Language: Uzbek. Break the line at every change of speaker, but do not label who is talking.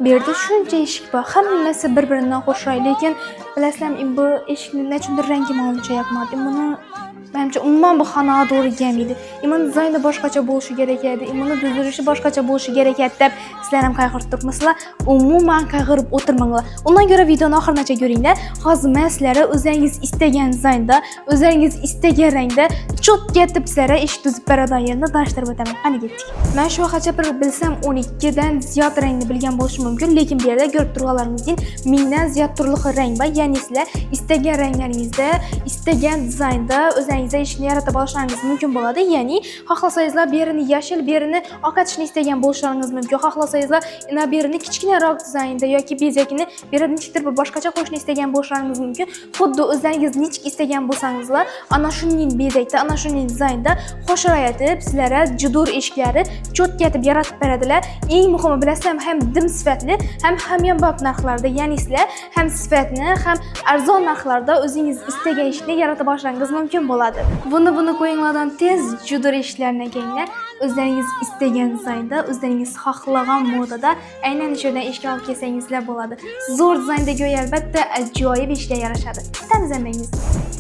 Bu yerda shuncha eshik bor, hammasi bir-biridan xushroq, lekin bilasizlarmi, bu eshikni nechundir rangi menga uncha yoqmadi. Buni, menimcha, umuman bu xonaga to'g'ri kelmaydi. Buni dizayni boshqacha bo'lishi kerak edi, buni tuzilishi boshqacha bo'lishi kerak edi deb sizlar ham qayg'urib turibmisizlar. Umuman qayg'urib o'tirmanglar. Undan ko'ra videoni oxirigacha ko'ringlar. Hozir men sizlarga o'zingiz istagan dizaynda, o'zingiz istagan rangda чётко etib sizlarga eshik tuzib beradigan yerni tanishtirib o'taman. Qani, ketdik. Men shu vaqtgacha bir bilsam 12 dan ziyod rangni bilgan bo'lishim mumkin, lekin bu yerda ko'rib turganlaringizdek 1000 dan ziyod turli xil rang bor. Ya'ni sizlar istagan ranglaringizda, istagan dizaynda o'zingizga eshikni yaratib olishlaringiz mumkin bo'ladi. Ya'ni xohlasangizlar berini yashil, berini oq etishni istagan bo'lishlaringiz mumkin. Xohlasangizlar ina berini kichkinaroq dizaynda yoki bezakini berini nechikdir bir boshqacha qo'yishni istagan bo'lishlaringiz mumkin. Xuddi o'zingiz nechik istagan bo'lsangizlar, ana shuning bezakda, ana shuning dizaynda qo'shib etib sizlarga judur eshiklari чётко etib yaratib beradilar. Eng muhimi, bilasizlarmi, ham dim sifatli, ham hamyonbop narxlarda, ya'ni sizlar ham sifatni, ham arzon narxlarda o'zingiz istagan eshikni yaratib olishingiz mumkin bo'ladi. Buni qo'yinglardan tez judur eshiklarni kelinglar. O'zlaringiz istagan dizaynda, o'zlaringiz xohlagan modada aynan shu yerdan eshik olib kelsangizlar bo'ladi. Zo'r dizaynda go'yo albatta ajoyib eshiklar yarashadi. Kutamiz hammangizni.